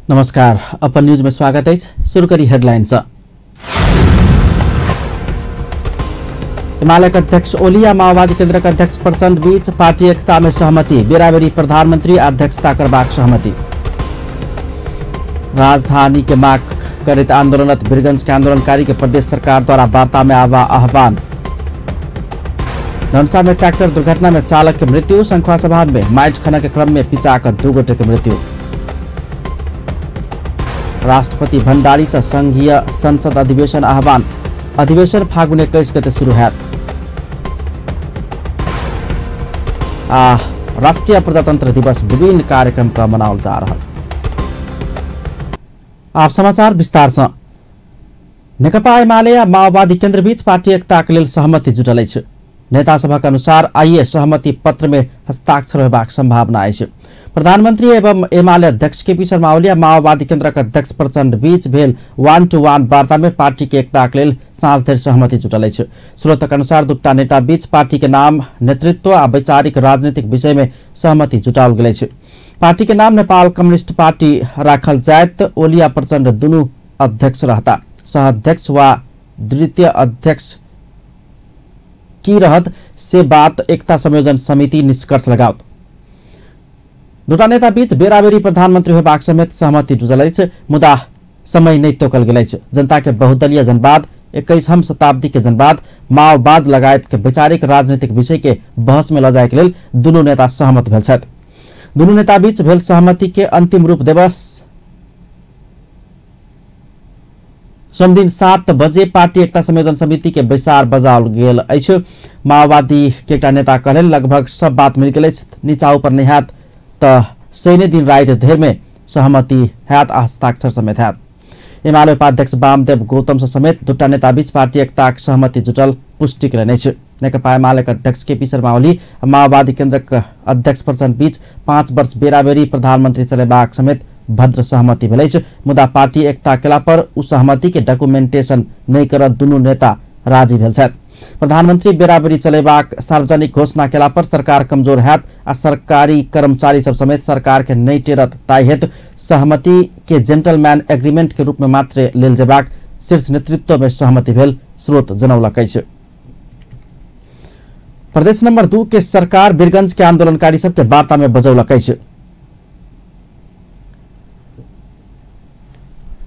नमस्कार, अपन न्यूज में स्वागत है। शुरू करी हेडलाइन से। एमाले अध्यक्ष ओली आ माओवादी केंद्र के अध्यक्ष प्रचंड बीच पार्टी एकता में सहमति, बेराबेरी प्रधानमंत्री अध्यक्षता करबाक सहमति। राजधानी के मांग करैत आंदोलनरत वीरगंज के आंदोलनकारी के प्रदेश सरकार द्वारा वार्ता में आवा आह्वान। धनुषा में ट्रैक्टर दुर्घटना में चालक के मृत्यु, संखुआसभा में माइट खनन के क्रम में पिचा कर 2 गोटे के मृत्यु। राष्ट्रपति भंडारी से संघीय संसद अधिवेशन आह्वान, अधिवेशन फागुन 21 गते शुरू है। आ राष्ट्रीय प्रजातंत्र दिवस विभिन्न कार्यक्रम का मनाओल जा रहा। आप समाचार विस्तार से। नेकपा एमाले आ माओवादी केंद्र बीच पार्टी एकता के लेल सहमति जुटल अछि। नेता सभक अनुसार आइए सहमति पत्र में हस्ताक्षर होबाक संभावना अछि। प्रधानमंत्री एवं एमाले अध्यक्ष केपी शर्मा ओली आ माओवादी केंद्र के अध्यक्ष प्रचंड बीच भेल 1-to-1 वार्ता में पार्टी के एकता के लेल साँझ धरि सहमति जुटल अछि। स्रोतक अनुसार दूटा नेता बीच पार्टी के नाम, नेतृत्व आ वैचारिक राजनीतिक विषय में सहमति जुटाओल गेल अछि। पार्टी के नाम नेपाल कम्युनिस्ट पार्टी राखल जायत। ओली आ प्रचंड दुनू अध्यक्ष रहता। सह अध्यक्ष व द्वितीय अध्यक्ष की रहत से बात एकता संयोजन समिति निष्कर्ष लगाओत। दूटा नेता बीच बेराबेरी प्रधानमंत्री होबाक समेत सहमति जुटल अछि, मुदा समय नहि तोकल गेल अछि। जनता के बहुदलीय जनवाद, 21वीं शताब्दी के जनवाद, माओवाद लगायत के वैचारिक राजनीतिक विषय के बहस में ल जाय के लेल दुनू नेता सहमत भेल छथि। दुनू नेता बीच भेल सहमति के अंतिम रूप देवस सोमदिन 7 बजे पार्टी एकता संयोजन समिति के बैसार बजाओल गेल अछि। माओवादी के एकटा नेता कहलनि लगभग सब बात मिल गेल अछि, नीचा ऊपर नहि हैत त शनि दिन राति धरि में सहमति हैत आ हस्ताक्षर समेत हैत। एमाले उपाध्यक्ष वामदेव गौतम से समेत दूटा नेता बीच पार्टी एकताक सहमति जुटल पुष्टि कयलनि अछि। नेकपा एमाले के अध्यक्ष केपी शर्मा ओली आ माओवादी केंद्र के अध्यक्ष प्रचंड बीच 5 वर्ष बेराबेरी प्रधानमंत्री चलेबाक समेत भद्र सहमति भेल अछि, मुदा पार्टी एकता केला पर उ सहमति के डॉक्यूमेंटेशन नहि करत दुनू नेता राजी भेल छथि। प्रधानमंत्री बेराबेरी चलेबाक सार्वजनिक घोषणा केला पर सरकार कमजोर हैत आ सरकारी कर्मचारी सब समेत सरकार के नहि टेरत, ताहि हेतु सहमति के जेंटलमैन एग्रीमेंट के रूप में मात्र लेल जेबाक शीर्ष नेतृत्व में सहमति भेल स्रोत जनौलक अछि। प्रदेश नंबर 2 के सरकार वीरगंज के आंदोलनकारी सबके वार्ता में बजौलक अछि।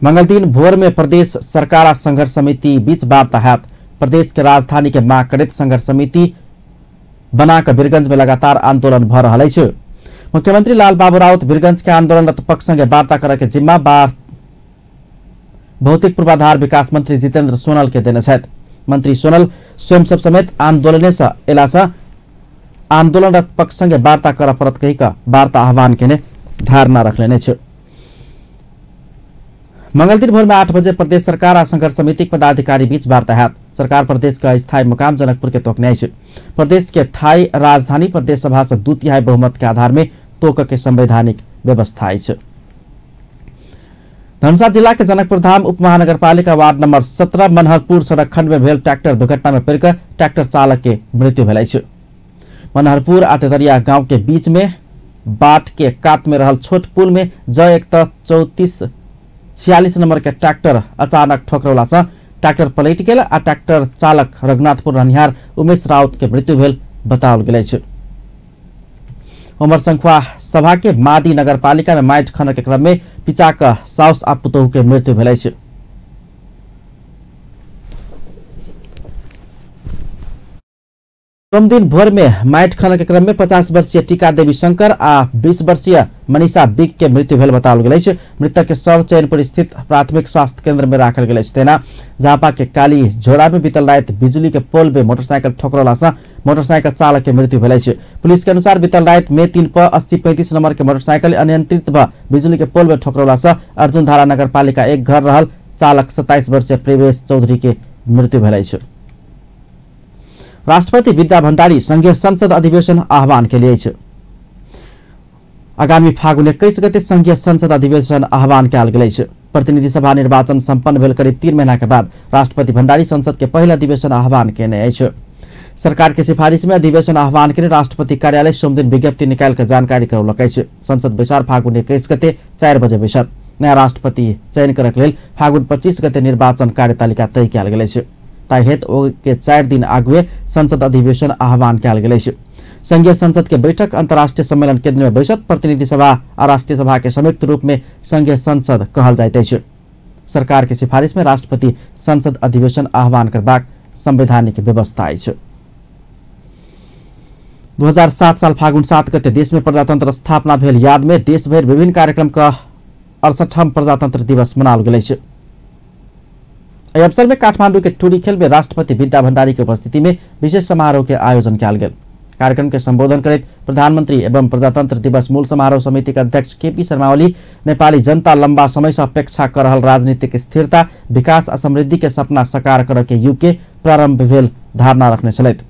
मंगलदिन भोर में प्रदेश सरकार आ संघर्ष समिति बीच वार्ता हैत। प्रदेश के राजधानी के मांग करैत संघर्ष समिति बनाकर वीरगंज में लगातार आंदोलन भ रहल अछि। मुख्यमंत्री लालबाबू राउत वीरगंज के आंदोलनरत पक्ष संगे वार्ता करय के जिम्मा भौतिक पूर्वाधार विकास मंत्री जितेंद्र सोनल के देने छथि। मंत्री सोनल स्वयं सब समेत आंदोलने से एला से आंदोलनरत पक्ष संगे वार्ता करय पड़त कहि क वार्ता आह्वान केने धारणा रखलेने अछि। मंगलदिन भोर में 8 बजे प्रदेश सरकार आ संघर्ष समिति के पदाधिकारी बीच वार्ता हैत। सरकार प्रदेश के अस्थायी मुकाम जनकपुर के तोकने अछि। प्रदेश के थाई राजधानी प्रदेश सभा से 2/3 बहुमत के आधार में तोक के संवैधानिक व्यवस्था अछि। धनुषा जिला के जनकपुर धाम उप महानगरपालिका वार्ड नंबर 17 मनहरपुर सड़क खंड में भेल ट्रैक्टर दुर्घटना में पड़िकऽ ट्रैक्टर चालक के मृत्यु भेल अछि। मनहरपुर आ तेतरिया गांव के बीच में बाट के कात में रहल छोट पुल में ज 1 3446 नंबर के ट्रैक्टर अचानक ठोकरौला से ट्रैक्टर पलटि गेल आ ट्रैक्टर चालक रघुनाथपुर रहनिहार उमेश राउत के मृत्यु भेल बताओल गेल अछि। उमर संखुआ सभा के मादी नगरपालिका में माटि खनन के क्रम में पिचा क साउस आ पुतोहु के मृत्यु भेल अछि। सोमदिन भोर में माटि खनन के क्रम में 50 वर्षीय टीका देवी शंकर आ 20 वर्षीय मनीषा बिक के मृत्यु भेल बताओल गेल अछि। मृतक के शव चैनपुर स्थित प्राथमिक स्वास्थ्य केंद्र में राखल गेल अछि। तेना झापा के काली झोड़ा में बीतल राति बिजली के पोल में मोटरसाइकिल ठोकरला से मोटरसाइकिल चालक के मृत्यु भेल अछि। पुलिस के अनुसार बीतल राति मे 3 पर 8035 नंबर के मोटरसाइकिल अनियंत्रित भ बिजली के पोल में ठोकरला से अर्जुनधारा नगरपालिका 1 घर रहल चालक 27 वर्षीय प्रवेश चौधरी के मृत्यु भेल अछि। राष्ट्रपति विद्या भंडारी संघीय संसद अधिवेशन आह्वान के लिए आगामी फागुन 21 गते संघीय संसद अधिवेशन आह्वान कयल गेल अछि। प्रतिनिधि सभा निर्वाचन संपन्न भेल करीब 3 महीना के बाद राष्ट्रपति भंडारी संसद के पहिल अधिवेशन आह्वान केने अछि। सरकार के सिफारिश में अधिवेशन आह्वान के राष्ट्रपति कार्यालय सोमदिन विज्ञप्ति निकाल के जानकारी करौलक अछि। संसद बैसार फागुन 21 गते 4 बजे बैसत। नयाँ राष्ट्रपति चयन करक लेल फागुन 25 गते निर्वाचन कार्यतालिका तय कयल गेल अछि। ताहि हेतु ओ के 4 दिन आगुए संसद अधिवेशन आह्वान कयल गेल अछि। संघीय संसद के बैठक अंतर्राष्ट्रीय सम्मेलन केंद्र में बैसत। प्रतिनिधि सभा आ राष्ट्रीय सभा के संयुक्त रूप में संघीय संसद कहल जाइत अछि। सरकार के सिफारिश में राष्ट्रपति संसद अधिवेशन आह्वान करबाक संवैधानिक व्यवस्था अछि। 2007 साल फागुन 7 गते देश में प्रजातंत्र स्थापना भेल याद में देशभरि विभिन्न कार्यक्रम का 68वां प्रजातंत्र दिवस मनाओल गेल अछि। एहि अवसर में काठमांडू के टुरीखेल में राष्ट्रपति विद्या भंडारी के उपस्थिति में विशेष समारोह के आयोजन कयल गेल। कार्यक्रम के संबोधन करैत प्रधानमंत्री एवं प्रजातंत्र दिवस मूल समारोह समिति के अध्यक्ष केपी शर्मा ओली नेपाली जनता लंबा समय से अपेक्षा कर रहल राजनीतिक स्थिरता, विकास आ समृद्धि के सपना साकार करऽ के युग के प्रारंभ भेल धारणा रखने छलथि।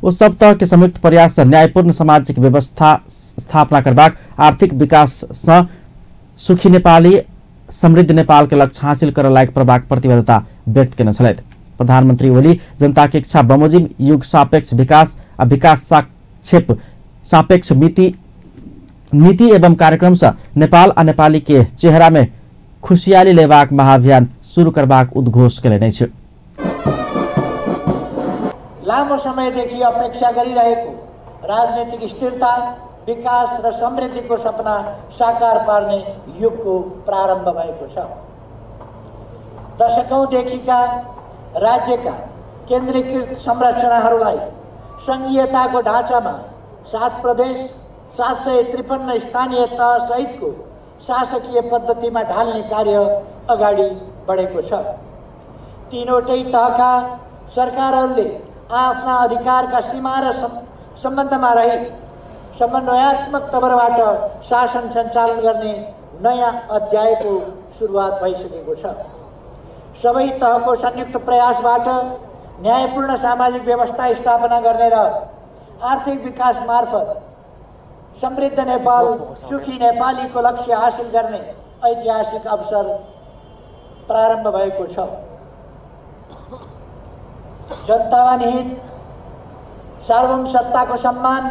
ओ सब तह के संयुक्त प्रयास से न्यायपूर्ण सामाजिक व्यवस्था स्थापना करबाक, आर्थिक विकास से सुखी नेपाली समृद्ध नेपाल के लक्ष्य हासिल करऽ लायक प्रभाव प्रतिबद्धता व्यक्त केने छलथि। प्रधानमंत्री ओली जनता के इच्छा बमोजिम युग सापेक्ष विकास आ विकास सापेक्ष नीति एवं कार्यक्रम से नेपाल आ नेपाली के चेहरा में खुशियाली लेबाक महाअभियान शुरू करबाक उद्घोष केलनि अछि। लामो समयदेखि अपेक्षा गरिरहेको राजनीतिक स्थिरता, विकास र समृद्धिको सपना साकार पार्ने युगको प्रारम्भ भएको छ। दशकौंदेखिका राज्यका केन्द्रीकृत संरचनाहरूलाई सङ्घीयताको ढाँचामा 7 प्रदेश 753 स्थानीय तह सहितको शासकीय पद्धतिमा ढाल्ने कार्य अगाडि बढेको छ। तीनवटै तहका सरकारहरूले आफ्ना अधिकारका सीमा र सम्बन्धमा रही समन्वयात्मक तवरबाट शासन सञ्चालन गर्ने नयाँ अध्यायको सुरुवात भइसकेको छ। सबै तहको संयुक्त प्रयासबाट न्यायपूर्ण सामाजिक व्यवस्था स्थापना गर्ने र आर्थिक विकास मार्फत समृद्ध नेपाल, सुखी नेपालीको लक्ष्य हासिल गर्ने ऐतिहासिक अवसर प्रारम्भ भएको छ। जनतामा निहित सार्वभौम सत्ताको सम्मान।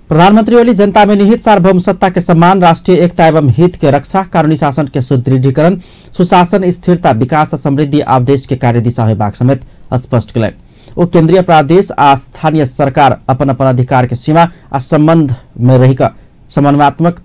प्रधानमंत्री ओली जनता में निहित सार्वभौम सत्ता के सम्मान, राष्ट्रीय एकता एवं हित के रक्षा, कानूनी शासन के सुदृढ़ीकरण, सुशासन, स्थिरता, विकास, समृद्धि आब देश के कार्यदिशा होबाक समेत स्पष्ट कयलनि। ओ केंद्रीय प्रदेश आ स्थानीय सरकार अपन अपन अधिकार के सीमा आ संबंध में रहिक समन्वयात्मक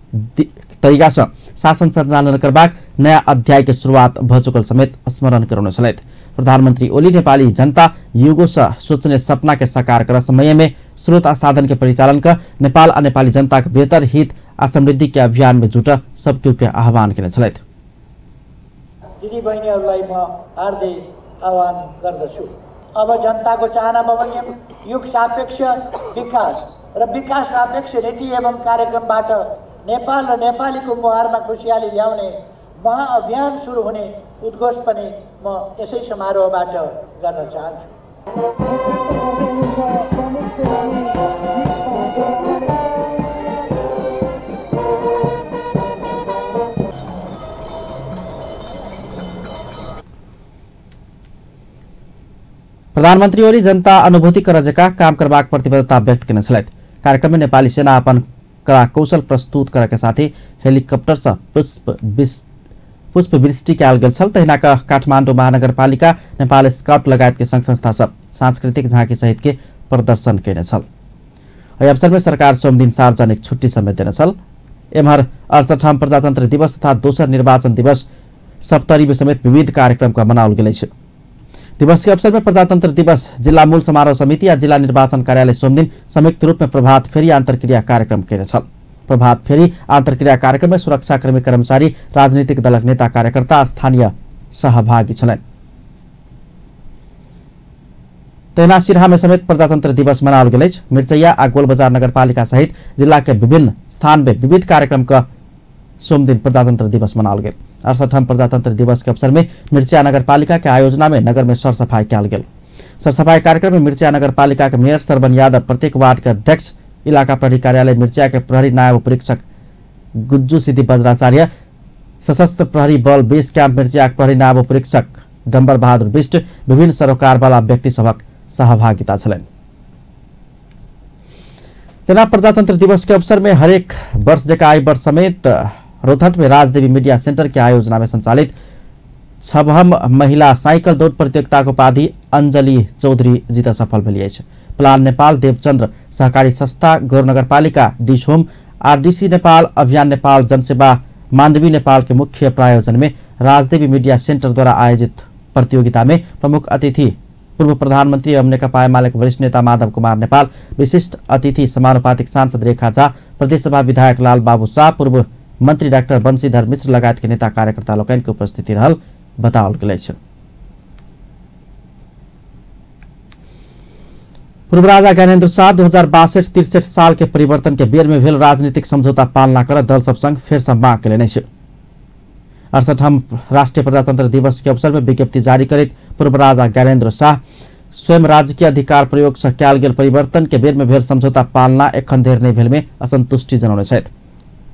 तरीका से शासन संचालन करबाक नया अध्याय के शुरुआत भ चुकल समेत स्मरण करौने छलथि। प्रधानमंत्री ओली नेपाली जनता युगों से सोचने सपना के साकार कर समय में स्रोत आ साधन के परिचालन कर नेपाल आ नेपाली जनता के बेहतर हित आ समृद्धि के अभियान में जुट सबके के आह्वान केने छलथि। दिदी बहिनीहरूलाई म हार्दिक आह्वान गर्दछु। अब जनताको चाहना बमोजिम युग सापेक्ष विकास र विकास सापेक्ष नीति एवं कार्यक्रमबाट नेपाल र नेपालीको मुहारमा खुसियाली ल्याउने महाअभियान सुरु हुने उद्घोष पनि म यसै समारोहबाट गर्न चाहन्छु। प्रधानमंत्री ओली जनता अनुभूति कर जका काम करबाक प्रतिबद्धता व्यक्त केने छलथि। कार्यक्रम में नेपाली सेना अपन कला कौशल प्रस्तुत करके के साथ ही हेलीकॉप्टर से पुष्प वृष्टि कयल गेल छल। तहिना क काठमाडौँ महानगरपालिका, नेपाल स्काउट लगायत के संघ संस्था सब सांस्कृतिक झाँकी सहित के प्रदर्शन केने छल। एहि अवसर में सरकार सोमदिन सार्वजनिक छुट्टी समेत देने छल। एम्हर 68वां प्रजातंत्र दिवस तथा दोसर निर्वाचन दिवस सप्तरी में समेत विविध कार्यक्रम का मनाओल गेल अछि। दिवस के अवसर में प्रजातंत्र दिवस जिला मूल समारोह समिति आ जिला निर्वाचन कार्यालय सोमदिन संयुक्त रूप में प्रभात फेरी आंतरक्रिया कार्यक्रम केने छल। प्रभात फेरी आंतरक्रिया कार्यक्रम में सुरक्षाकर्मी कर्मचारी, राजनीतिक दलक नेता कार्यकर्ता स्थानीय सहभागी छलनि। तहिना सिरहा में समेत प्रजातंत्र दिवस मनाओल गेल अछि। मिर्चैया आ गोलबजार नगरपालिका सहित जिला के विभिन्न स्थान में विविध कार्यक्रम का सोमदिन प्रजातंत्र दिवस मनाओल गेल। 68वां प्रजातंत्र दिवस के अवसर में मिर्चिया नगरपालिका के आयोजना में नगर में सरसफाई कयल गेल। सरसफाई कार्यक्रम में मिर्चिया नगरपालिका के मेयर सरवन यादव, प्रत्येक वार्ड के अध्यक्ष, इलाका प्रहरी कार्यालय मिर्चिया के प्रहरी नायब उपरीक्षक गुज्जू सिद्धि बज्राचार्य, सशस्त्र प्रहरी बल बेस कैंप मिर्चिया के प्रहरी नायब उपरीक्षक डम्बर बहादुर बिष्ट, विभिन्न सरोकारवाला व्यक्ति सभक सहभागिता छलनि। तेना प्रजातंत्र दिवस के अवसर में हरेक वर्ष जका आई वर्ष समेत रौतहट में राजदेवी मीडिया सेंटर के आयोजना में संचालित छबहम महिला साइकिल दौड़ प्रतियोगिता के उपाधि अंजलि चौधरी जीत सफल भेली अछि। प्लान नेपाल, देवचंद्र सहकारी संस्था, गौर नगरपालिका, डिश होम, आरडीसी नेपाल, अभियान नेपाल, जनसेवा माण्डवी नेपाल के मुख्य प्रायोजन में राजदेवी मीडिया सेंटर द्वारा आयोजित प्रतियोगिता में प्रमुख अतिथि पूर्व प्रधानमंत्री एवं नेकपा एमाले के वरिष्ठ नेता माधव कुमार नेपाल, विशिष्ट अतिथि समानुपातिक सांसद रेखा झा, प्रदेशसभा विधायक लाल बाबू शाह, पूर्व मंत्री डाक्टर बंशीधर मिश्र लगायत के नेता कार्यकर्ता लोकनि के उपस्थिति रहल बताओल गेल अछि। पूर्व राजा ज्ञानेन्द्र शाह 2062-63 साल के परिवर्तन के बेर में भेल राजनीतिक समझौता पालना कर दल सब संग फेर से मांग केलनि अछि। 68हम राष्ट्रीय प्रजातंत्र दिवस के अवसर में विज्ञप्ति जारी करैत पूर्व राजा ज्ञानेन्द्र शाह स्वयं राजकीय अधिकार प्रयोग से कयल गेल परिवर्तन के बेर में भेल समझौता पालना एखन धरि नहि भेल में असंतुष्टि जनौने छथि।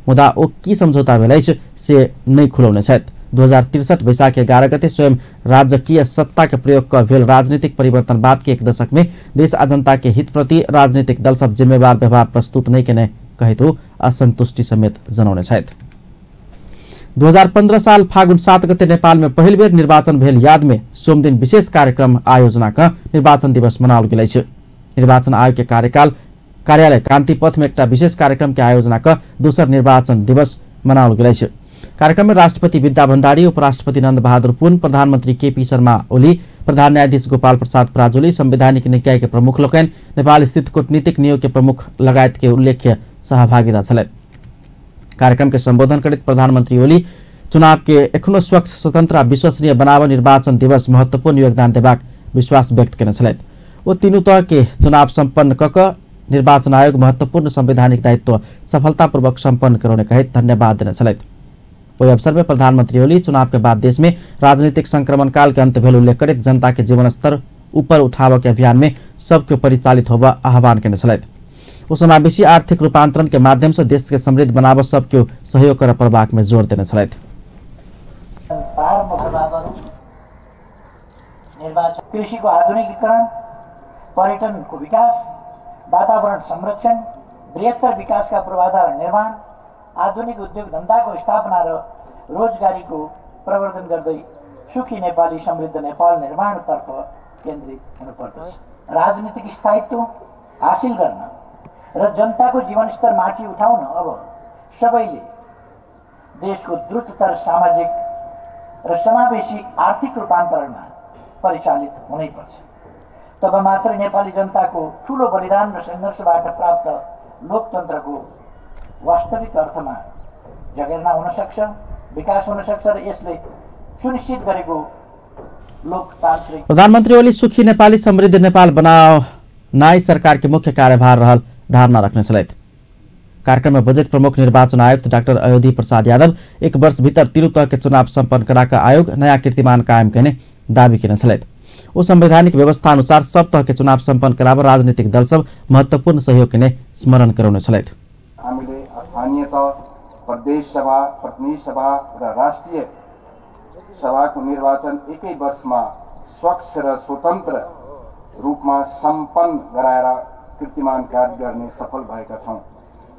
मुदा ओ की समझौता भेल अछि से नहि खुलौने छथि। 2063 वैशाख 11 गते स्वयं राजकीय सत्ता के प्रयोग क भेल राजनीतिक परिवर्तन बाद के एक दशक में देश आ जनता के हित प्रति राजनीतिक दल सब जिम्मेवार व्यवहार प्रस्तुत नहीं केने कहैत ओ असंतुष्टि समेत जनौने छथि। 2015 साल फागुन 7 गते नेपाल में पहिल बेर निर्वाचन भेल याद में सोमदिन विशेष कार्यक्रम आयोजना क निर्वाचन दिवस मनाओल गेल अछि। निर्वाचन आयोग के कार्यालय कान्तिपथ में एकटा विशेष कार्यक्रम के आयोजना क दोसर निर्वाचन दिवस मनाओल गेल अछि। कार्यक्रम में राष्ट्रपति विद्या भण्डारी, उपराष्ट्रपति नन्द बहादुर पुन, प्रधानमंत्री केपी शर्मा ओली, प्रधान न्यायाधीश गोपाल प्रसाद पराजुली, संवैधानिक निकाय के प्रमुख लोकनि, नेपाल स्थित कूटनीतिक नियोग के प्रमुख लगायत के उल्लेख्य सहभागिता छलनि। कार्यक्रम के संबोधन करैत प्रधानमंत्री ओली चुनाव के एखनो स्वच्छ, स्वतंत्र आ विश्वसनीय बनाव निर्वाचन दिवस महत्वपूर्ण योगदान देबाक विश्वास व्यक्त केने छलथि। ओ तीनू तह के चुनाव सम्पन्न क क निर्वाचन आयोग महत्वपूर्ण संवैधानिक दायित्व सफलतापूर्वक सम्पन्न करौने कहैत धन्यवाद देने छलथि। ओहि अवसर में प्रधानमंत्री ओली चुनाव के बाद देश में राजनीतिक संक्रमण काल के अंत भेल उल्लेख करैत जनता के जीवन स्तर ऊपर उठाबऽ के अभियान में सबके परिचालित होबऽ आह्वान केने छलथि। ओ समावेशी आर्थिक रूपांतरण के माध्यम से देश के समृद्ध बनाबऽ सबके सहयोग करऽ पड़बाक में जोर देने छलथि। निर्वाचन, कृषिको आधुनिकीकरण, पर्यटनको विकास, वातावरण संरक्षण, बृहत्तर विकासका पूर्वाधार निर्माण, आधुनिक उद्योग धन्दाको स्थापना र रोजगारीको प्रवर्धन गर्दै सुखी नेपाली समृद्ध नेपाल निर्माणतर्फ केन्द्रित हुनुपर्दछ। राजनीतिक स्थायित्व हासिल गर्न र जनताको जीवनस्तर माथि उठाउन अब सबैले देशको द्रुततर सामाजिक र समावेशी आर्थिक रूपान्तरणमा परिचालित हुनैपर्छ। तब मात्र नेपाली जनताको ठूलो बलिदान र सङ्घर्षबाट प्राप्त लोकतन्त्रको वास्तविक अर्थमा जगेर्ना हुन सक्छ, विकास हुन सक्छ र यसले सुनिश्चित गरेको लोकतान्त्रिक। प्रधानमन्त्री ओली सुखी नेपाली समृद्ध नेपाल बनाउनाई सरकार के मुख्य कार्यभार रहल धारणा रख्ने छलथि। कार्यक्रम में बजट प्रमुख निर्वाचन आयुक्त डाक्टर अयोधी प्रसाद यादव एक वर्ष भीतर तीनू तह के चुनाव सम्पन्न कराकर आयोग नयाँ कीर्तिमान कायम केने दावी केने छलथि। ओ संवैधानिक व्यवस्था अनुसार सब तह के चुनाव सम्पन्न कराब राजनीतिक दल सब महत्वपूर्ण सहयोग केने स्मरण करौने छलथि। हामीले स्थानीय तह, प्रदेश सभा, प्रतिनिधि सभा र राष्ट्रिय सभाको निर्वाचन एकै वर्षमा स्वच्छ र स्वतन्त्र रूपमा सम्पन्न गराएर कीर्तिमान कार्य गर्ने सफल भएका छौँ।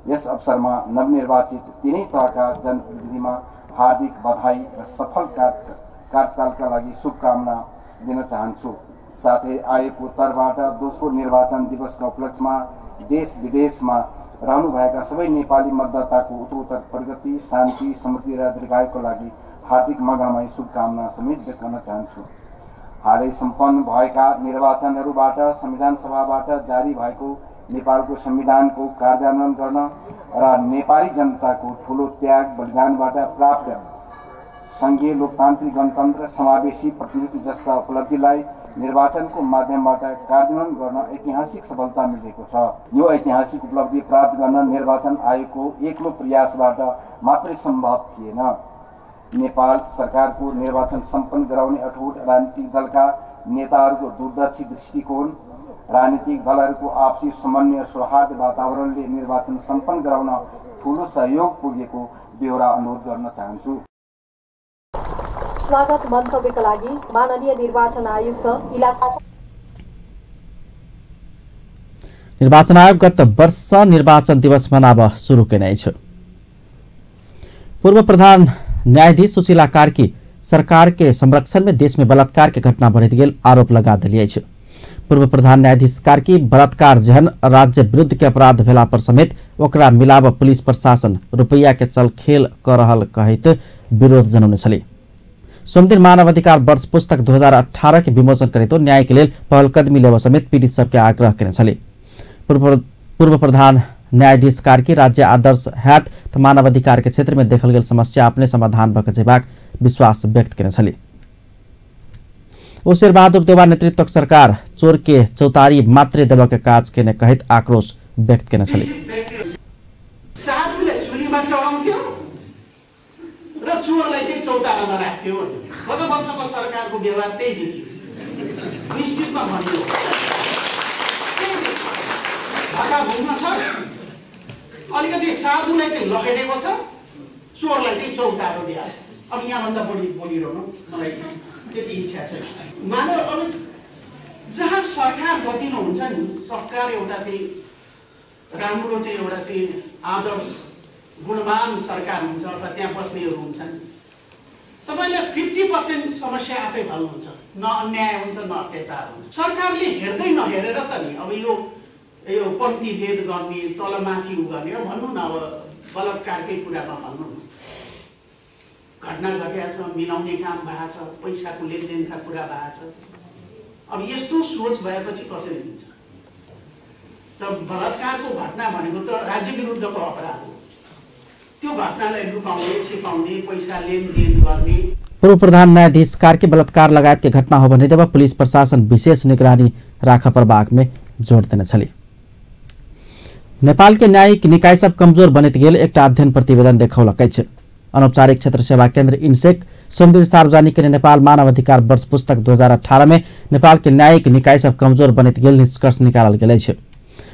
यस अवसरमा नवनिर्वाचित तिनै तहका जनप्रतिनिधिमा हार्दिक बधाई र सफल कार्यकालका लागि शुभकामना दिन चाहन्छु। साथै आयोगको तर्फबाट दोस्रो निर्वाचन दिवसका उपलक्ष्यमा देश विदेशमा रहनुभएका सबै नेपाली मतदाताको उत्तरोत्तर प्रगति, शान्ति, समृद्धि र दीर्घायुको लागि हार्दिक मगमय शुभकामना समेत व्यक्त गर्न चाहन्छु। हालै सम्पन्न भएका निर्वाचनहरूबाट संविधान सभाबाट जारी भएको नेपालको संविधानको कार्यान्वयन गर्न र नेपाली जनताको ठूलो त्याग बलिदानबाट प्राप्त सङ्घीय लोकतान्त्रिक गणतन्त्र, समावेशी प्रतिनिधित्व जस्ता उपलब्धिलाई निर्वाचनको माध्यमबाट कार्यान्वयन गर्न ऐतिहासिक सफलता मिलेको छ। यो ऐतिहासिक उपलब्धि प्राप्त गर्न निर्वाचन आयोगको एक्लो प्रयासबाट मात्रै सम्भव थिएन। नेपाल सरकारको निर्वाचन सम्पन्न गराउने अठोट राजनीतिक दलका नेताहरूको दूरदर्शी दृष्टिकोण, राजनीतिक दलहरूको आपसी समन्वय सौहार्द वातावरणले निर्वाचन सम्पन्न गराउन ठूलो सहयोग पुगेको बेहोरा अनुरोध गर्न चाहन्छु। स्वागत मन्तव्यका लागि माननीय निर्वाचन आयुक्त इला। निर्वाचन आयोग गत वर्ष निर्वाचन दिवस मनाब सुरु केने अछि। पूर्व प्रधान न्यायाधीश सुशीला कार्की सरकार के संरक्षण में देश में बलात्कार के घटना बढ़ैत गेल आरोप लगा देली अछि। पूर्व प्रधान न्यायाधीश कार्की बलात्कार जेहन राज्य विरुद्ध के अपराध भेला पर समेत ओकरा मिलाब पुलिस प्रशासन रुपैया के चल खेल क रहल कहैत विरोध जनौने छली। सोमदिन मानवाधिकार वर्ष पुस्तक 2018 के विमोचन करैत न्याय के लेल पहलकदमी लेबऽ समेत पीड़ित सबके आग्रह केने छली। पूर्व प्रधान न्यायाधीश कार्की राज्य आदर्श हैत त मानवाधिकार के क्षेत्र में देखल गेल समस्या अपने समाधान भऽ जेबाक विश्वास व्यक्त केने छली। ओ शेरबहादुर देउवा नेतृत्वक सरकार चोर के चौतारी मात्रे देबऽ के काज केने कहैत आक्रोश व्यक्त केने छली। साधुलाई सुलीमा चढाउँथ्यो र चोरलाई चाहिँ चौतारामा राख्थ्यो। गत वर्षको सरकारको व्यवहार त्यही देखियो। निश्चितमा भनियो भूमिमा छ, अलिकति साधुलाई चाहिँ लखेटेको छ, चोरलाई चाहिँ चौतारो दिएको छ। अब यहाँभन्दा बढी बोलिरहनु मलाई त्यति इच्छा छैन। मानव अब जहाँ सरकार गतिलो हुन्छ नि, सरकार एउटा चाहिँ राम्रो चाहिँ एउटा चाहिँ आदर्श गुणवान सरकार हुन्छ अथवा त्यहाँ बस्नेहरू हुन्छन्, तपाईँले 50% समस्या आफै हल हुन्छ, न अन्याय हुन्छ न अत्याचार हुन्छ। सरकारले हेर्दै नहेरेर त नि अब यो यो पङ्क्तिभेद गर्ने, तलमाथि उ गर्ने, भन्नु न अब बलात्कारकै कुरामा भन्नु न, घटना घटेको छ, मिलाउने काम भएको छ, पैसाको लेनदेनका कुरा भएको छ। अब यस्तो सोच भएपछि कसरी हुन्छ र? बलात्कारको घटना भनेको त राज्य विरुद्धको अपराध हो। त्यो घटनालाई लुकाउने, छिपाउने, पैसा लेनदेन गर्ने। पूर्व प्रधान न्यायाधीश कार्की बलात्कार लगायत के घटना हो भने देवा पुलिस प्रशासन विशेष निगरानी राख पर्बाक में जोड़ देने छली। नेपाल के न्यायिक निकाय सब कमजोर बनैत गेल एकटा अध्ययन प्रतिवेदन देखौलक अछि। अनौपचारिक क्षेत्र सेवा केन्द्र इन्सेक सोमदिन सार्वजनिक केने नेपाल मानवाधिकार वर्ष पुस्तक 2018 में नेपाल के न्यायिक निकाय सब कमजोर बनैत गेल निष्कर्ष निकालल गेल अछि।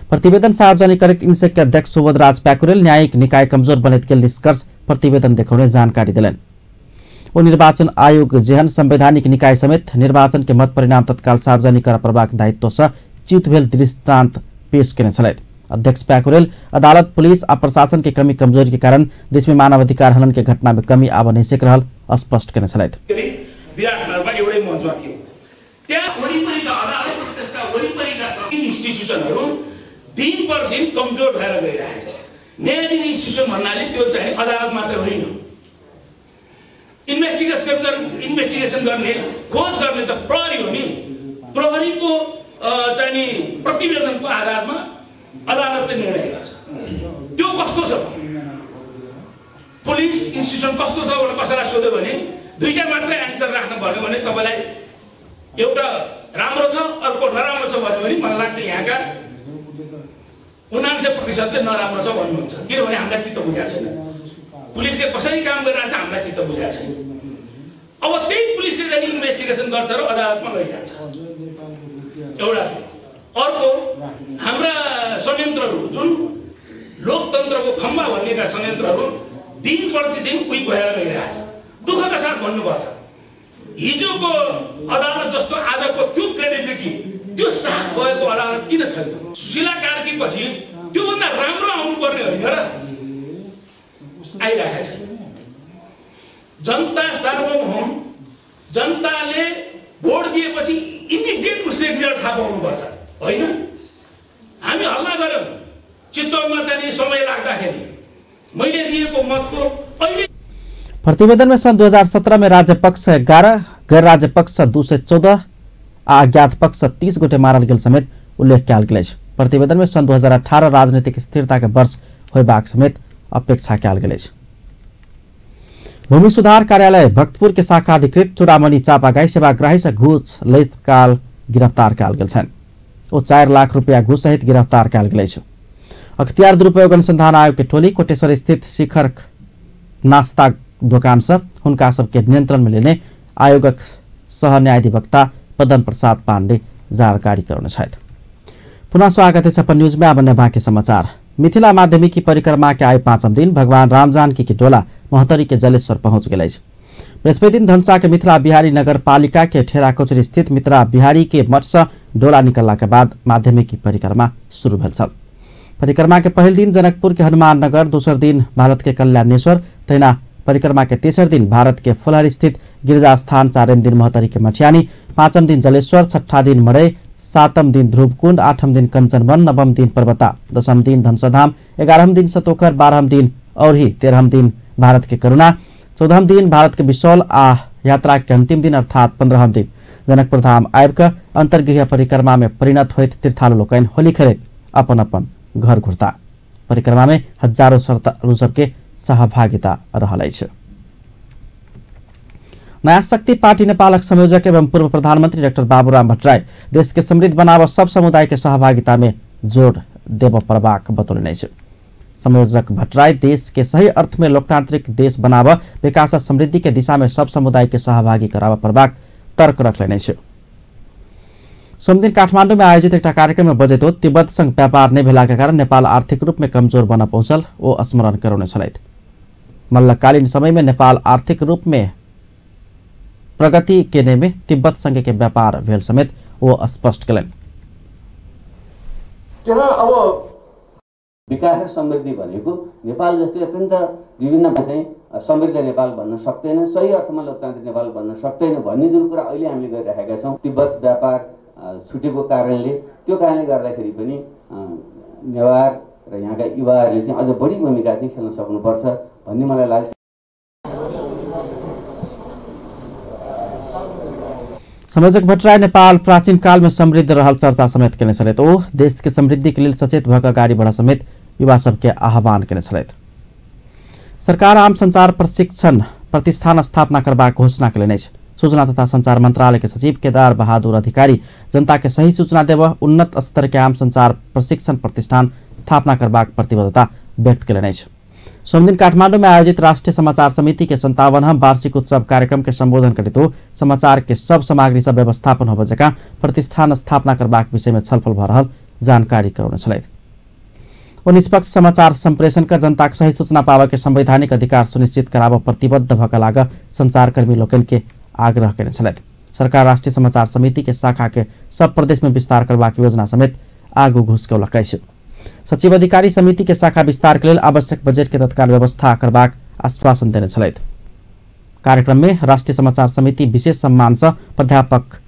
प्रतिवेदन सार्वजनिक करैत इन्सेक के अध्यक्ष सुबोधराज प्याकुरेल न्यायिक निकाय कमजोर बनैत गेल निष्कर्ष प्रतिवेदन देखौने जानकारी देलनि। ओ निर्वाचन आयोग जेहन संवैधानिक निकाय समेत निर्वाचन के मत परिणाम तत्काल सार्वजनिक करऽ पड़बाक दायित्व सँ च्युत भेल दृष्टांत पेश केने छलथि। अध्यक्ष प्याकुरेल अदालत, पुलिस आ प्रशासन के कमी कमजोरी के कारण देश में मानवाधिकार हनन के घटना में कमी आब नहि सकि रहल स्पष्ट केने छलथि। विराटनगरमा एउटै मञ्चमा थियो, त्यहाँ वरिपरिका अदालत र त्यसका वरिपरिका इन्स्टिट्युसनहरू दिन प्रतिदिन कमजोर भएर गइरहेको छ। न्याय दिने इन्स्टिट्युसन भन्नाले त्यो चाहिँ अदालत मात्र होइन, इन्भेस्टिगेसन गर्ने, खोज गर्ने त प्रहरी हो नि। प्रहरीको चाहिँ नि प्रतिवेदनको आधारमा अदालतले निर्णय गर्छ। त्यो कस्तो छ, पुलिस इन्स्टिट्युसन कस्तो छ भनेर कसैलाई सोध्यो भने दुईटा मात्रै एन्सर राख्नु भन्यो भने तपाईँलाई एउटा राम्रो छ अर्को नराम्रो छ भन्यो भने मलाई लाग्छ यहाँका 79% नराम्रो छ भन्नुहुन्छ। किनभने हामीलाई चित्त बुझाएको छैन, पुलिसले कसरी काम गरिरहेको छ हामीलाई चित्त बुझाएको छैन। अब त्यही पुलिसले चाहिँ इन्भेस्टिगेसन गर्छ र अदालतमा लैजान्छ। एउटा अर्को हाम्रा संयन्त्रहरू जुन लोकतन्त्रको खम्बा भन्नेका संयन्त्रहरू दिन प्रतिदिन उही भएर गइरहेछ। दुःखका साथ भन्नुपर्छ, हिजोको अदालत जस्तो आजको त्यो क्रेडिबिलिटी, त्यो साथ भएको अदालत किन छैन? सुशीला कार्की पछि त्योभन्दा राम्रो आउनुपर्ने होइन र आइरहेको छ। जनता सार्वभौम, जनताले भोट दिएपछि इमिडिएट उसले रिजल्ट थाहा पाउनुपर्छ होइन? हामी हल्ला गऱ्यौँ चितवनमा त्यहाँनिर समय लाग्दाखेरि मैले दिएको मतको अहिले। प्रतिवेदन में सन् 2017 में राज्य पक्ष 11, गैर राज्य पक्ष 214 आ अज्ञात पक्ष 30 गोटे मारल गेल समेत उल्लेख कयल गेल अछि। प्रतिवेदन में सन् 2018 राजनीतिक स्थिरता के वर्ष होयबाक समेत अपेक्षा कयल गेल अछि। भूमि सुधार कार्यालय भक्तपुर के शाखा अधिकृत चूड़ामणि चापागाई सेवाग्राही से घूस लैत काल गिरफ्तार कयल गेल छनि। ओ 4 लाख रुपया घूस सहित गिरफ्तार कयल गेल अछि। अख्तियार दुरुपयोग अनुसंधान आयोग के टोली कोटेश्वर स्थित शिखर नास्ता दोकान से हुनका सबके नियंत्रण में लेने आयोगक सह न्यायाधिवक्ता पदम प्रसाद पांडे जानकारी करौने छथि। पुनः स्वागत है अपन न्यूज में। अब बाँकी समाचार। मिथिला माध्यमिकी परिक्रमा के आइ पांचम दिन भगवान राम जानकी के टोला महोत्तरी के जलेश्वर पहुंच गेल अछि। बृहस्पति दिन धनुषा के मिथिला बिहारी नगर पालिका के ठेरा कोचरी स्थित मिथिला बिहारी के मठ से डोला निकलला के बाद माध्यमिकी परिक्रमा शुरू भेल छल। परिक्रमा के पहिल दिन जनकपुर के हनुमान नगर, दोसर दिन भारत के कल्याणेश्वर, तहिना परिक्रमा के तेसर दिन भारत के फुलहरी स्थित गिरिजा स्थान, चारिम दिन महोत्तरी के मठियानी, पाँचम दिन जलेश्वर, छठा दिन मड़ई, सातम दिन ध्रुवकुंड, आठम दिन कंचनवन, नवम दिन पर्वता, दसम दिन धनसधाम, 11म दिन सतोखर, 12म दिन औरही, 13म दिन भारत के करुणा, 14म दिन भारत के बिसौल आ यात्रा के अंतिम दिन अर्थात 15म दिन जनकपुर धाम आबि कऽ अंतर्गृह परिक्रमा में परिणत होइत तीर्थालु लोकनि होली खेलैत अपन अपन घर घुरता। परिक्रमा में हजारों श्रद्धालु सबके सहभागिता रहल अछि। नयाँ शक्ति पार्टी नेपालक संयोजक एवं पूर्व प्रधानमंत्री डाक्टर बाबूराम भट्टराई देश के समृद्ध बनाव सब समुदाय के सहभागिता में जोड़ देव पड़बाक बतौलनि अछि। संयोजक भट्टराई देश के सही अर्थ में लोकतांत्रिक देश बनाव विकास आ समृद्धि के दिशा में सब समुदाय के सहभागी कराब पड़बाक तर्क रखलनि अछि। सोमदिन काठमाडौँ में आयोजित एक कार्यक्रम में बजैत ओ तिब्बत संग व्यापार नहि भेला के कारण नेपाल आर्थिक रूप में कमजोर बन पहुंचल ओ स्मरण करौने छलथि। मल्लकालीन समय में नेपाल आर्थिक रूप में प्रगति केने में तिब्बत संग के व्यापार भेल समेत ओ स्पष्ट कयलनि। अब विकास र समृद्धि भनेको नेपाल जस्तै अत्यन्त विभिन्न चाहिँ समृद्ध नेपाल भन्न सक्दैन, सही अर्थमा लोकतान्त्रिक नेपाल भन्न सक्दैन भन्ने जुन कुरा अहिले हामीले गरिरहेका छौँ, तिब्बत व्यापार छुटेको कारणले, त्यो कारणले गर्दाखेरि पनि नेवार र यहाँका युवाहरूले चाहिँ अझ बढी भूमिका चाहिँ खेल्न सक्नुपर्छ भन्ने मलाई लाग्छ। संयोजक भट्टराई नेपाल प्राचीन काल में समृद्ध रहल चर्चा समेत केने छलथि। ओ देश के समृद्धि के लेल सचेत भऽ कऽ अगाडि बढ़ समेत युवा सबके आह्वान केने छलथि। सरकार आम संचार प्रशिक्षण प्रतिष्ठान स्थापना करबाक घोषणा केलनि अछि। सूचना तथा संचार मंत्रालय के सचिव केदार बहादुर अधिकारी जनता के सही सूचना देव उन्नत स्तर के आम संचार प्रशिक्षण प्रतिष्ठान स्थापना करबाक प्रतिबद्धता व्यक्त केलनि अछि। सोमदिन काठमाडौँ में आयोजित राष्ट्रीय समाचार समिति के 57वां वार्षिक उत्सव कार्यक्रम के संबोधन करैत ओ समाचार के सब सामग्री सब व्यवस्थापन होबय जकाँ प्रतिष्ठान स्थापना करबाक विषय में छलफल भऽ रहल जानकारी करौने छलथि। ओ निष्पक्ष समाचार संप्रेषण कर जनता के सही सूचना पाबय के संवैधानिक अधिकार सुनिश्चित कराबऽ प्रतिबद्ध भऽ कऽ लागऽ संचारकर्मी लोकनि के आग्रह केने छलथि। सरकार राष्ट्रीय समाचार समिति के शाखा के सब प्रदेश में विस्तार करबाक योजना समेत आगू घुसकौलक अछि। सचिव अधिकारी समिति के शाखा विस्तार के लेल आवश्यक बजट के तत्काल व्यवस्था करबाक आश्वासन देने छलथि। कार्यक्रम में राष्ट्रीय समाचार समिति विशेष सम्मान से प्राध्यापक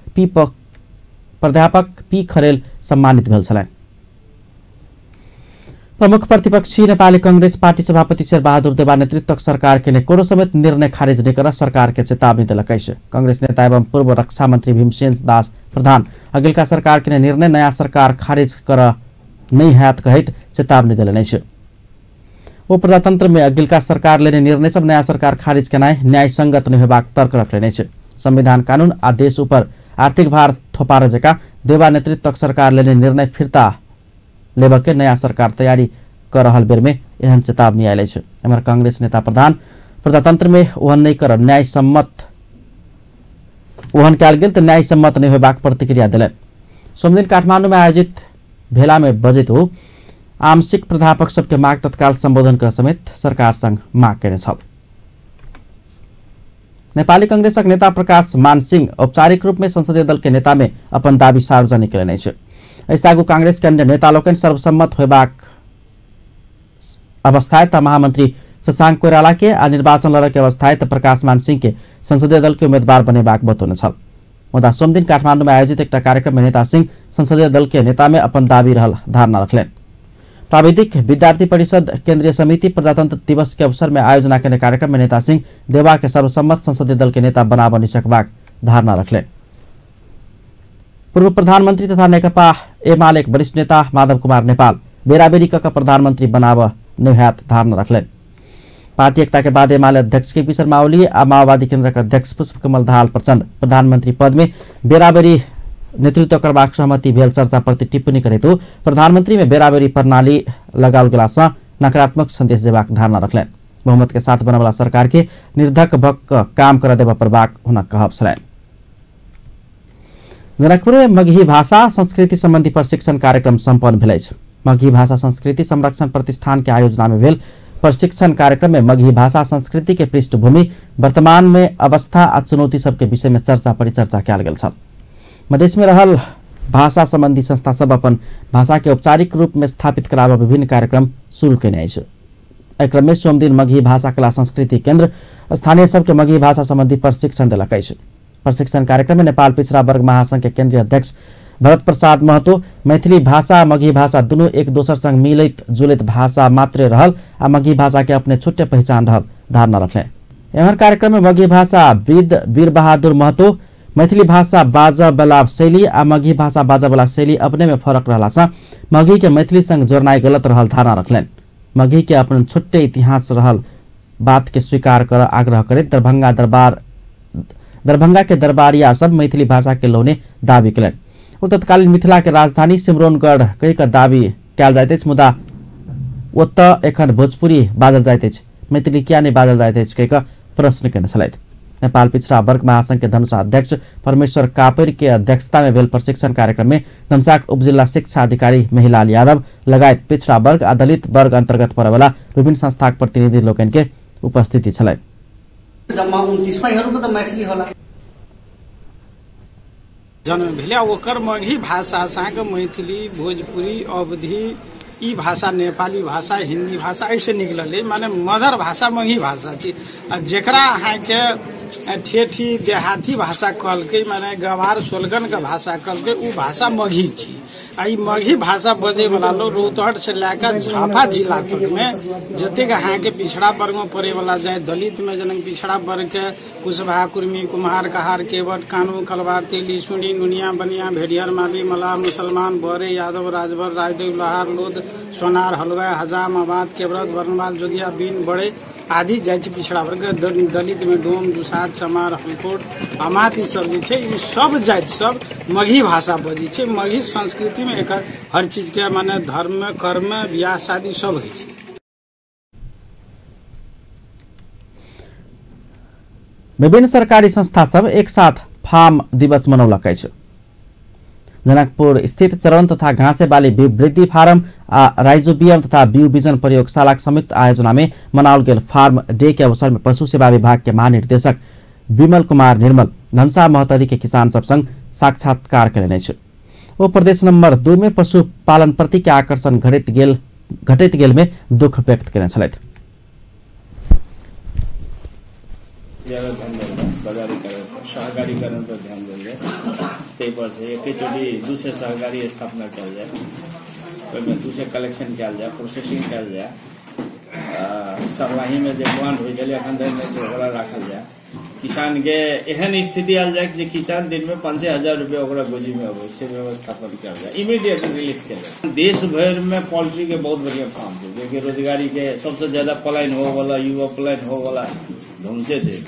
पी खरेल सम्मानित भेल छलनि। प्रमुख प्रतिपक्षी नेपाली कंग्रेस पार्टी सभापति शेरबहादुर देवा नेतृत्वक सरकार के कोनो समेत निर्णय खारिज नहि कर सरकार के चेतावनी देलक अछि। कांग्रेस नेता एवं पूर्व रक्षा मंत्री भीमसेन दास प्रधान अगिलका सरकार के निर्णय नया सरकार खारिज कर नहीं हैत कहैत चेतावनी देलनि अछि। ओ प्रजातंत्र में अगिलका सरकार लेने निर्णय सब नया सरकार खारिज केनाइ न्यायसंगत नहि होबाक तर्क रखलनि अछि। संविधान कानून आ देश ऊपर आर्थिक भार थोपार जकाँ देवा नेतृत्वक सरकार लेने निर्णय फिर्ता लेबऽ के नया सरकार तैयारी कर रहल बेर में एहन चेतावनी आयल अछि। एम्हर कांग्रेस नेता प्रधान प्रजातंत्र में ओहन नहि करब न्यायसम्मत ओहन कयल गेल तऽ न्यायसम्मत नहि होबाक प्रतिक्रिया देलनि। सोमदिन काठमाडौँ में आयोजित भेला में बजैत ओ आंशिक प्राध्यापक सबके माग तत्काल संबोधन कर समेत सरकार संग माग केने छल। नेपाली कांग्रेसक नेता प्रकाश मान सिंह औपचारिक रूप में संसदीय दल के नेता में अपन दावी सार्वजनिक केलनि अछि। एहिसँ आगू कांग्रेस के अन्य नेता लोकनि सर्वसम्मत होयबाक अवस्था त महामंत्री शशांक कोइराला के आ निर्वाचन लड़य के अवस्था त प्रकाश मान सिंह के संसदीय दल के उम्मीदवार बनेबाक बतौने छल। मुदा सोमदिन काठमाडौँ में आयोजित एक कार्यक्रम में नेता सिंह संसदीय दल के नेता में अपन दावी रहल धारणा रखलनि। प्राविधिक विद्यार्थी परिषद केंद्रीय समिति प्रजातंत्र दिवस के अवसर में आयोजना केने कार्यक्रम में नेता सिंह देवा के सर्वसम्मत संसदीय दल के नेता बनाबऽ नहि सकबाक धारणा रखलनि। पूर्व प्रधानमंत्री तथा नेकपा एमाले के वरिष्ठ नेता माधव कुमार नेपाल बेराबेरी कऽ प्रधानमंत्री बनाबऽ नहि हैत धारणा रखलनि। पार्टी एकता के बाद एमाले अध्यक्ष के पी शर्मा ओली आ माओवादी केंद्रक अध्यक्ष पुष्पकमल दाहाल प्रचंड प्रधानमंत्री पद में बेराबेरी नेतृत्व करबाक सहमति भेल चर्चा प्रति टिप्पणी करैत प्रधानमंत्री में बेराबेरी प्रणाली लगाओल गेला सँ नकारात्मक संदेश देबाक धारणा रखलनि। बहुमत के साथ बनवला सरकार के निर्धक भक काम कर देबऽ पड़बाक हुनक कहब छलनि। जनकपुर में मगही भाषा संस्कृति संबंधी प्रशिक्षण कार्यक्रम सम्पन्न भेल अछि। मगही भाषा संस्कृति संरक्षण प्रतिष्ठान के आयोजना में भेल प्रशिक्षण कार्यक्रम में मगही भाषा संस्कृति के पृष्ठभूमि, वर्तमान में अवस्था आ चुनौती सबके विषय में चर्चा परिचर्चा कयल गेल छल। मधेश में रहल भाषा संबंधी संस्था सब अपन भाषा के औपचारिक रूप में स्थापित कराबऽ विभिन्न कार्यक्रम शुरू केने अछि। एहि क्रम में सोमदिन मगही भाषा कला संस्कृति केंद्र स्थानीय सबके मगही भाषा संबंधी प्रशिक्षण देलक अछि। प्रशिक्षण कार्यक्रम में नेपाल पिछड़ा वर्ग महासंघ के केंद्रीय अध्यक्ष भरत प्रसाद महतो मैथिली भाषा मगही भाषा दुनू एक दोसर संग मिलैत जुलैत भाषा मात्रे रहल आ मगही भाषा के अपने छुट्टे पहिचान रहल धारणा रखले। एहन कार्यक्रम में मगही भाषा विद वीर बहादुर महतो मैथिली भाषा बाजऽ वाला शैली आ मगही भाषा बाजऽ वाला शैली अपने में फरक रहला सँ मगही के मैथिली संग जोड़नाइ गलत रहल धारणा रखलनि। मगही के अपन छुट्टे इतिहास रहल बात के स्वीकार कर आग्रह करैत दरभंगा के दरबारिया सब मैथिली भाषा के लौने दावी कयलनि। ओ तत्कालीन मिथिला के राजधानी सिमरौनगढ़ कहि कऽ दावी कयल जाइत अछि, मुदा ओतऽ एखन भोजपुरी बाजल जाइत अछि, मैथिली किया नहि बाजल जाइत अछि कहि कऽ प्रश्न केने छलथि। नेपाल पिछड़ा वर्ग महासंघ के धनुषा अध्यक्ष परमेश्वर कापड़ के अध्यक्षता में भेल प्रशिक्षण कार्यक्रम में धनुषाक उपजिल्ला शिक्षा अधिकारी महिलाल यादव लगायत पिछड़ा वर्ग आ दलित वर्ग अंतर्गत पड़ेवाला विभिन्न संस्थाक प्रतिनिधि लोकनि के उपस्थिति छलनि। जन्म भेलै ओकर मगही भाषा सँग मैथिली, भोजपुरी, अवधी ई भाषा, नेपाली भाषा, हिंदी भाषा ऐसे निकलल, माने मदर भाषा मगही भाषा छी। आ जेकरा अहाँके ठेठी देहाती भाषा कहलकै, माने गवार सोलगन के भाषा कहलकै, उ भाषा मगही छी। आ ई मगही भाषा बजै वाला लोग रौतहट से लए कऽ झापा जिला तक में जतेक अहाँके पिछड़ा वर्ग में पड़े वाला जाय, दलित में जेना पिछड़ा वर्ग के कुशवाहा, कुर्मी, कुम्हार, कहार, केवट, कानू, कलवार, तेली, सुनी, नुनिया, बनिया, भेड़ियर, माली, मलाह, मुसलमान, बरे, यादव, राजभर, राजदेव, लोहार, लोध, सोनार, हलवाई, हजाम, आबाद, केवरत, वर्णवाल, जोगिया, बीन, बड़े आदि जाति पिछड़ा वर्ग। दलित में डोम, दुसाध, चमार, हलकोट, अमात ई सब जे छै, ई सब जाति सब मगही भाषा बजै छै। मगही संस्कृति में एकर हर चीज के माने धर्म, कर्म, बियाह शादी सब होइ छै। विभिन्न सरकारी संस्था सब एक साथ फार्म दिवस मनौलक अछि। जनकपुर स्थित चरण तथा घाँसे बाली वृद्धि फार्म आ राइजोबियम तथा बिउ बिजन प्रयोगशालाक संयुक्त आयोजना में मनाओल गेल फार्म डे के अवसर में पशु सेवा विभाग के महानिर्देशक विमल कुमार निर्मल धनुषा महोत्तरी के किसान सब संग साक्षात्कार कयलनि अछि। ओ प्रदेश नंबर 2 में पशुपालन प्रति के आकर्षण घटैत गेल में दुख व्यक्त कयने छलथि। ज्यादा ध्यान देल जाए, बजारीकरण पर, सहकारीकरण पर ध्यान देल जाए। ताहि पर से एकैचोटि 200 सहकारी स्थापना कयल जाए, ओहिमे 200 कलेक्शन कयल जाए, प्रोसेसिंग कयल जाए। सर्लाहीमे जे प्लांट होइ छलै एखन धरि नहि छै, ओकरा राखल जाए। किसान के एहन स्थिति आयल जाए जे किसान दिनमे 5-6 हजार रुपया ओकरा गोजीमे अबै, से व्यवस्थापन कयल जाए, इमीडिएट रिलीफ कयल जाए। देश भरिमे पोल्ट्री के बहुत बढ़िया फार्म छै, जेकि रोजगारी के सबसे ज्यादा पलायन होवला, युवा पलायन होवला धुमसे छै।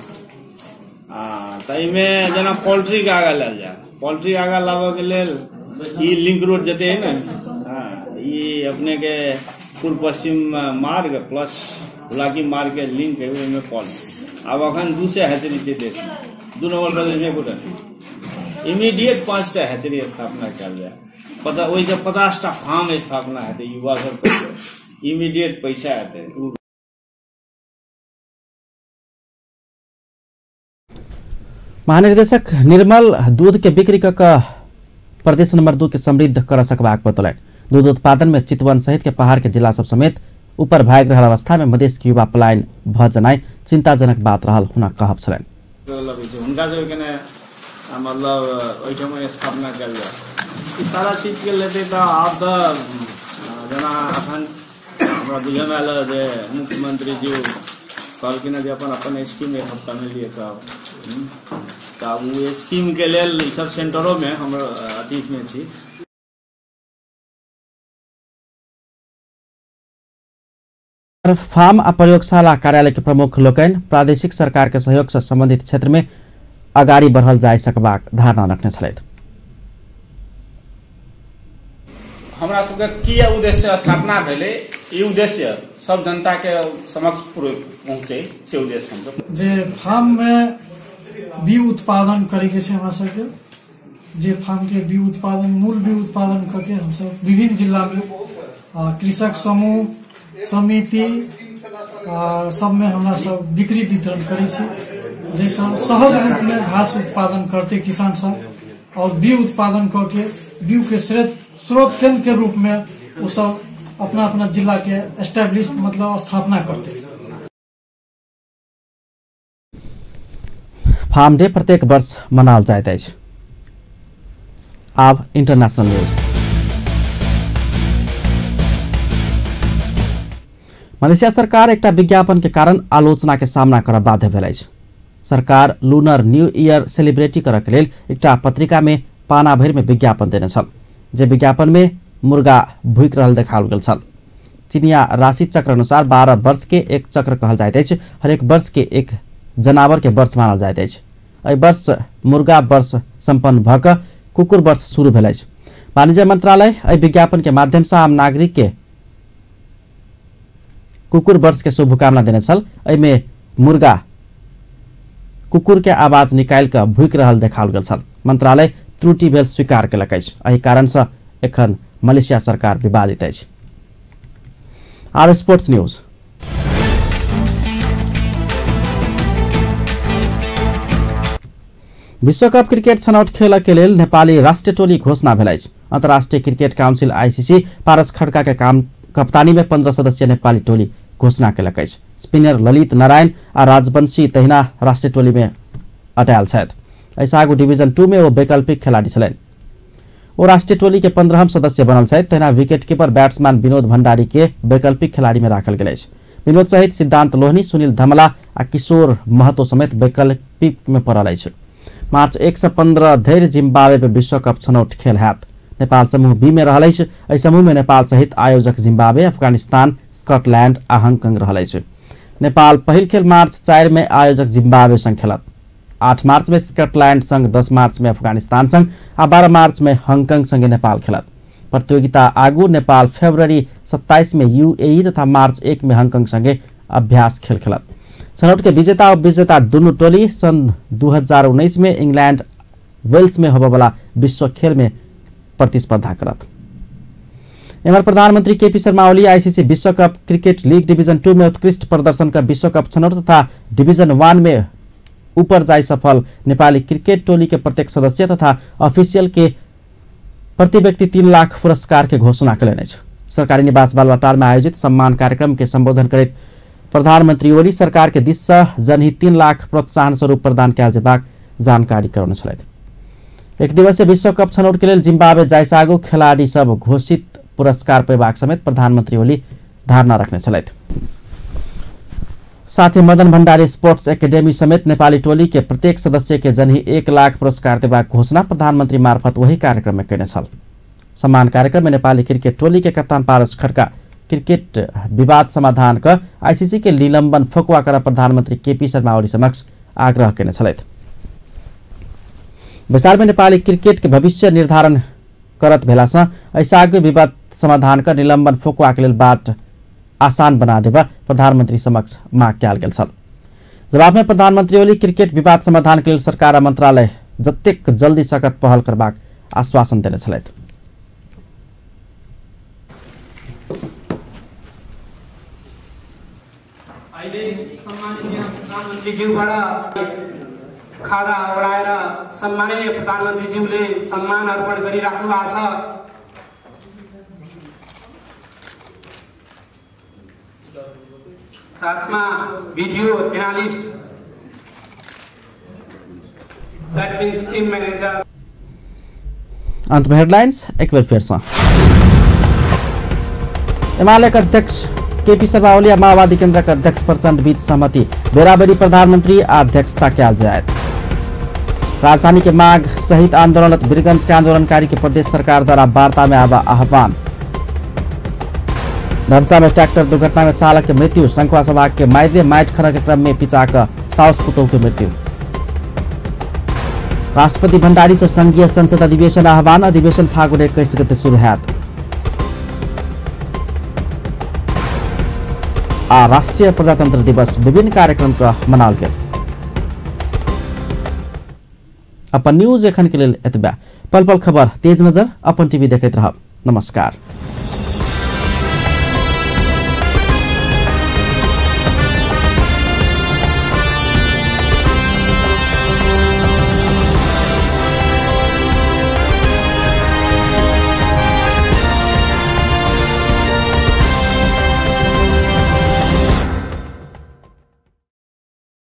आ ताहिमे जेना पोल्ट्री के आगाँ लायल जाए, पोल्ट्री आगाँ लाबऽके लेल ई लिंक रोड जते है ने, हाँ, ई अपने के पूर्व पश्चिम मार्ग प्लस हुलाकी मार्ग के लिंक है, ओहिमे पोल्ट्री। आब अखन 200 हैचरी छै देशमे, 2 नंबर प्रदेशमे एकोटा इमीडिएट 5टा हैचरी स्थापना कयल जाए, ओहिसँ 50टा फार्म स्थापना हेतै, युवा सबके इमीडिएट पैसा हेतै। महानिर्देशक निर्मल दूध के बिक्री क प्रदेश नंबर 2 के समृद्ध कर सकबाक बतौलनि। दूध उत्पादन में चितवन सहित के पहाड़ के जिला सब समेत ऊपर भागि रहल अवस्था में मधेश के युवा पलायन भ जेनाइ चिंताजनक बात रहल हुनक कहब छलनि। हुनका सबके ने मतलब ओहिठाम स्थापना कयल जाए, ई सारा चीज के लेते तऽ आब तऽ जेना अखन हमरा बुझयमे आयल जे मुख्यमंत्री जी कहलखिन जे अपन अपन स्कीम एक हफ्तामे लिए तऽ आब ओ स्कीम के लेल ई सब सेंटरोमे हम अतीतमे छी। फार्म आ प्रयोगशाला कार्यालय के प्रमुख लोकनि प्रादेशिक सरकार के सहयोग से संबंधित क्षेत्र में अगाडि बढ़ल जाय सकबाक धारणा रखने छलथि। हमरा सबके की उद्देश्य स्थापना भेलै, ई उद्देश्य सब जनता के समक्ष पहुँचे से उद्देश्य हमसब जे फार्म में बीज उत्पादन करे के छै, हमरा सबके जे फार्म के बीज उत्पादन, मूल बीज उत्पादन करके हमसब विभिन्न जिला में कृषक समूह समिति सब में हमरा सब बिक्री वितरण करै छी, जैसे सहज रूप में घास उत्पादन करते किसान सब और बीज उत्पादन करके बीज के स्रोत केंद्र के रूप में वो सब अपना अपना जिला के एस्टेब्लिश मतलब स्थापना करते। फार्म डे प्रत्येक वर्ष मनाओल जाइत अछि। आब इंटरनेशनल न्यूज। मलेशिया सरकार एकटा विज्ञापन के कारण आलोचना के सामना करऽ बाध्य भेल अछि। सरकार लूनर न्यू ईयर सेलिब्रेटी करऽ के लेल एकटा पत्रिका में पाना भरि में विज्ञापन देने छल, जे विज्ञापन में मुर्गा भुकि रहल देखाओल गेल छल। चिनिया राशि चक्र अनुसार 12 वर्ष के एक चक्र कहल जाइत अछि। हरेक वर्ष के एक जनावर के वर्ष मानल जाइत अछि। एहि वर्ष मुर्गा वर्ष सम्पन्न भऽ कऽ कुकुर वर्ष शुरू भेल अछि। वाणिज्य मंत्रालय एहि विज्ञापन के माध्यम से आम नागरिक के कुकुर वर्ष के शुभकामना देने छल। एहिमे मुर्गा कुकुर के आवाज निकालि कऽ भुकि रहल देखाओल गेल छल। मंत्रालय त्रुटि भेल स्वीकार केलक अछि। एहि कारण से एखन मलेशिया सरकार विवादित अछि। आर स्पोर्ट्स न्यूज। विश्वकप क्रिकेट छनौट खेल के लेल नेपाली राष्ट्रिय टोली घोषणा भेल अछि। अन्तर्राष्ट्रिय क्रिकेट काउन्सिल आईसीसी पारस खड्का के कप्तानी में 15 सदस्यीय नेपाली टोली घोषणा केलक अछि। स्पिनर ललित नारायण आ राजवंशी तहिना राष्ट्रिय टोली में अटायल छथि। एहिसँ आगू डिवीजन 2 में ओ वैकल्पिक खेलाड़ी छलनि। ओ राष्ट्रिय टोली के 15 सदस्य बनल छथि। तहिना विकेटकीपर बैट्समैन विनोद भण्डारी के वैकल्पिक खेलाड़ी में राखल गेल अछि। विनोद सहित सिद्धांत लोहनी, सुनील धमला आ किशोर महतो समेत वैकल्पिक में पड़ल अछि। मार्च 1 से 15 धरि जिम्बाब्वे में विश्वकप छनौट खेल हैत। नेपाल समूह बी में रहल अछि। एहि समूह में नेपाल सहित आयोजक जिम्बाब्वे, अफगानिस्तान, स्कॉटलैंड आ हांगकांग रहल अछि। नेपाल पहिल खेल मार्च 4 में आयोजक जिम्बाब्वे संग खेलत। 8 मार्च में स्कॉटलैंड संग, 10 मार्च में अफगानिस्तान संग आ 12 मार्च में हांगकांग संगे नेपाल खेलत। प्रतियोगिता आगू नेपाल फरवरी 27 में यूएई तथा मार्च 1 में हांगकांग संगे अभ्यास खेल खेलत। छनौट के विजेता और विजेता दुनू टोली सन् 2019 में इंग्लैंड वेल्स में होबयवला विश्व खेल में प्रतिस्पर्धा करत। एम्हर प्रधानमंत्री केपी शर्मा ओली आईसीसी विश्व कप क्रिकेट लीग डिवीजन 2 में उत्कृष्ट प्रदर्शन का विश्व कप छनौट तथा डिवीजन 1 में ऊपर जाय सफल नेपाली क्रिकेट टोली के प्रत्येक सदस्य तथा ऑफिशियल के प्रति व्यक्ति 3 लाख पुरस्कार के घोषणा कयलनि अछि। सरकारी निवास बालवाटार में आयोजित सम्मान कार्यक्रम के संबोधन करैत प्रधानमंत्री ओली सरकार के दिस से जनहित 3 लाख प्रोत्साहन स्वरूप प्रदान कयल जेबाक जानकारी करौने छलथि। एक दिवसीय विश्व कप छनौट के लेल जिम्बाब्वे जायसँ आगू खेलाड़ी सब घोषित पुरस्कार पेबाक समेत प्रधानमंत्री ओली धारणा रखने छलथि। साथ ही मदन भण्डारी स्पोर्ट्स एकेडमी समेत नेपाली टोली के प्रत्येक सदस्य के जनहि 1 लाख पुरस्कार देबाक घोषणा प्रधानमंत्री मार्फत वही कार्यक्रम में कयने छल। सम्मान कार्यक्रम में नेपाली क्रिकेट टोली के कप्तान पारस खड्का क्रिकेट विवाद समाधान क आईसीसी के निलंबन फकुआ कर प्रधानमंत्री केपी शर्मा ओली समक्ष आग्रह कयने छलथि। बैसार में नेपाली क्रिकेट के भविष्य निर्धारण करत भेलासँ एहिसँ आगू विवाद समाधान क निलंबन फकुआ के लेल बाट आसान बना देबा प्रधानमंत्री समक्ष माग कयल गेल छल। जवाब में प्रधानमंत्री ओली क्रिकेट विवाद समाधान के लेल सरकार आ मंत्रालय जतेक जल्दी सकत पहल करबाक आश्वासन देने छलथि। खादा ओढाएर सम्माननीय प्रधानमन्त्रीज्यूले सम्मान अर्पण गरिराख्नु भएको छ। साथमा video analyst that means team manager. अंत में हेडलाइंस एक बेर फेर सँ। एमालेक अध्यक्ष केपी शर्मा ओली आ माओवादी केन्द्रक अध्यक्ष प्रचण्ड बीच सहमति, बेराबेरी प्रधानमंत्री आ अध्यक्षता कयल जायत। राजधानी के मांग सहित आंदोलनरत वीरगंज के आंदोलनकारी के प्रदेश सरकार द्वारा वार्ता में आबा आह्वान। धमसा में ट्रैक्टर दुर्घटना में चालक के मृत्यु, संखुआ सभा के माइदवे माइट खनन के क्रम में पिचा कऽ साउस पुतोह के मृत्यु। राष्ट्रपति भण्डारी से संघीय संसद अधिवेशन आह्वान, अधिवेशन फागुन 21 गते शुरू हैत। आ राष्ट्रीय प्रजातंत्र दिवस विभिन्न कार्यक्रम का मनाओल गेल। अपन न्यूज एखन के लेल एतबे। पल पल खबर तेज नजर अपन टीवी देखैत रहब। नमस्कार।